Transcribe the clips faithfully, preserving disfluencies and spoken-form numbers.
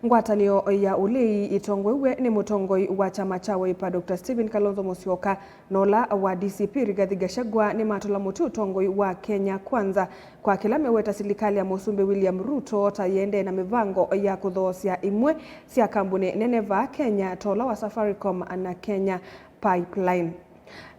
Ngwatanĩo ya ũlei ĩtongoew'e nĩ mũtongoi wa kyama kya Wiper, Doctor Stephen Kalonzo Musyoka, na ũla wa D C P Rigathi Gachagua nĩmatũla mũtĩ ũtongoi wa Kenya Kwanza kwa kĩla meweta silikalĩ ya Mũsumbĩ William Ruto ta yĩendee na mĩvango ya kũthoosya imwe sya kambuni nene vaa Kenya ta ũla wa Safaricom na Kenya Pipeline.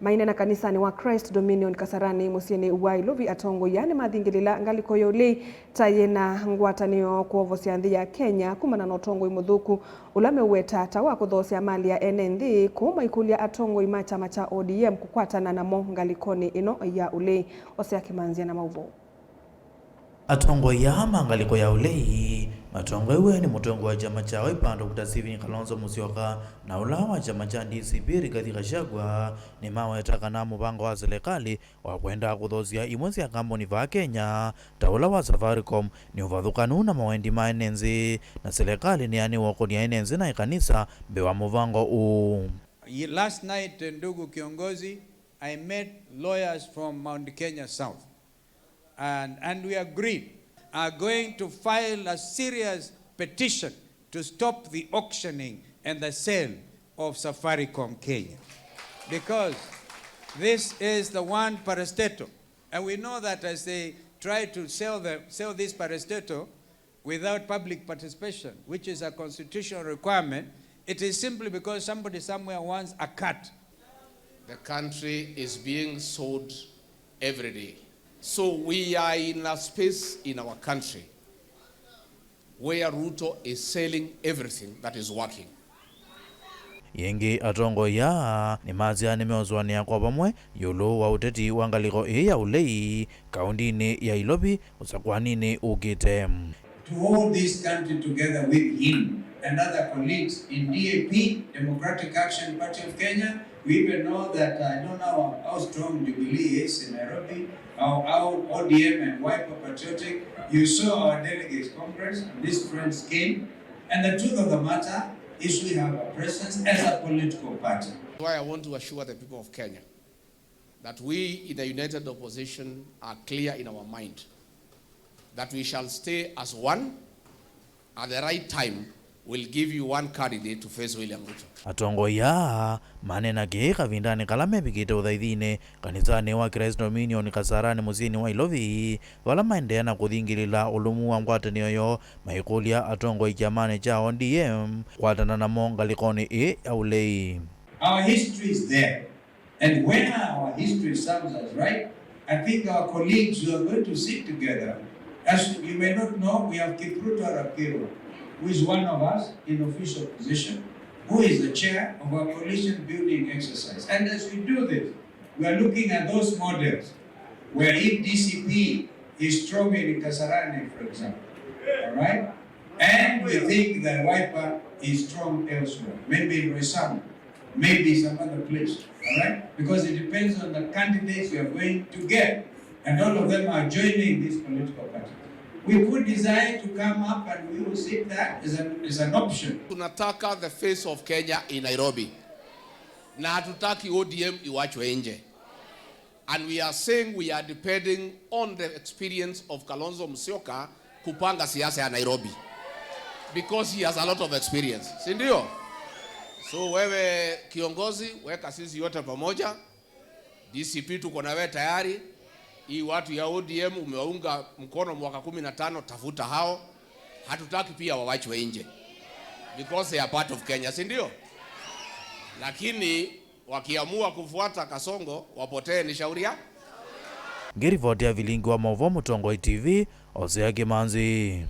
Maineena kanisanĩ wa Christ Dominion Kasarani mũsyĩnĩ wa Ilovi, atongoi aa nĩmathingĩlĩla ngalĩko ya ũlei ta yĩna ngwatanĩo kwovosya nthĩ ya Kenya kumana na ũtongoi mũthũku ũla meũweta ta wa kũthoosya mali ya ene nthĩ, kũu maikũlya atongoi ma kyama kya O D M kũkwatana namo ngalĩkonĩ ĩno ya ũlei. Osea Kĩmanzya na maũvoo. Atongoi aa ma ngalĩko ya ũlei matongoew'e nĩ mũtongoi wa kyama kya Wiper, Doctor Stephen Kalonzo Musyoka, na ũla wa kyama kya D C P Rigathi Gachagua nĩmaweta kana mũvango wa silikalĩ wa kwenda kũthoosya imwe sya kambuni vaa Kenya ta ũla wa Safaricom nĩ ũvathũkanu na mawendi ma ene nthĩ, na silikalĩ nĩyaĩlĩte ũkũnĩa ene nthĩ na ĩkanisa mbee wa mũvango ũũ. Ye-, last night, eh, ndugu kiongozi, I met lawyers from Mount Kenya South, and, and we agreed, are going to file a serious petition to stop the auctioning and the sale of Safaricom Kenya, because this is the one parastatal, and we know that as they try to sell the, sell this parastatal, without public participation, which is a constitutional requirement, it is simply because somebody somewhere wants a cut. The country is being sold every day. So we are in a space in our country where Ruto is selling everything that is working. Ĩngĩ, atongoi aa nĩmasya nĩmeũsũanĩa kwa vamwe ĩũlũ wa ũteti wa ngalĩko ĩĩ ya ũlei kaũndĩnĩ ya Ilovi ũsakũaninĩ ũkĩte. To hold this country together with him and other colleagues in D A P, Democratic Action Party of Kenya. We even know that, uh, I don't know how strong Jubilee is in Nairobi, how, how O D M and Wiper patriotic. You saw our delegates congress and these friends came. And the truth of the matter is we have a presence as a political party. Why I want to assure the people of Kenya that we in the United Opposition are clear in our mind that we shall stay as one. At the right time, we'll give you one candidate to face William Ruto. Atongoi aa maneena kĩĩ kavindanĩ kala mevikĩte ũthaithinĩ kanisanĩ wa Christ Dominion Kasarani mũsyĩnĩ wa Ilovi, vala maendeea na kũthingĩlĩla ũlũmu wa ngwatanĩo yoo, maikũlya atongoi kyamanĩ kya O D M kwatana namo ngalĩkonĩ ĩĩ ya ũlei. Our history is there, and where our history serves us right, I think our colleagues who are going to sit together, as you may not know, we have Kipruto Rapiro, who is one of us in official position, who is the chair of our coalition building exercise. And as we do this, we are looking at those models where if D C P is strong in Kasarani, for example, all right, and we think that Wiper is strong elsewhere, maybe in Roysambu, maybe some other place, all right, because it depends on the candidates we are going to get, and all of them are joining this political party. We could decide to come up and we will sit that as an, as an option. Tunataka the face of Kenya in Nairobi. Na hatutaki O D M iwachwe nje. And we are saying we are depending on the experience of Kalonzo Musyoka kupanga siasa ya Nairobi. Because he has a lot of experience. Si ndio? So wewe kiongozi, weka sisi yote pamoja. D C P tuko na wewe tayari. Hii watu ya O D M umewaunga mkono mwaka kumi na tano, tafuta hao. Hatutaki pia wawachwe nje. Because they are part of Kenya, si ndio? Lakini wakiamua kufuata Kasongo, wapotee ni shauri yao. Ngĩrivoti ya vilingi wa maũvoo Mũtongoi T V, Osea Kĩmanzi.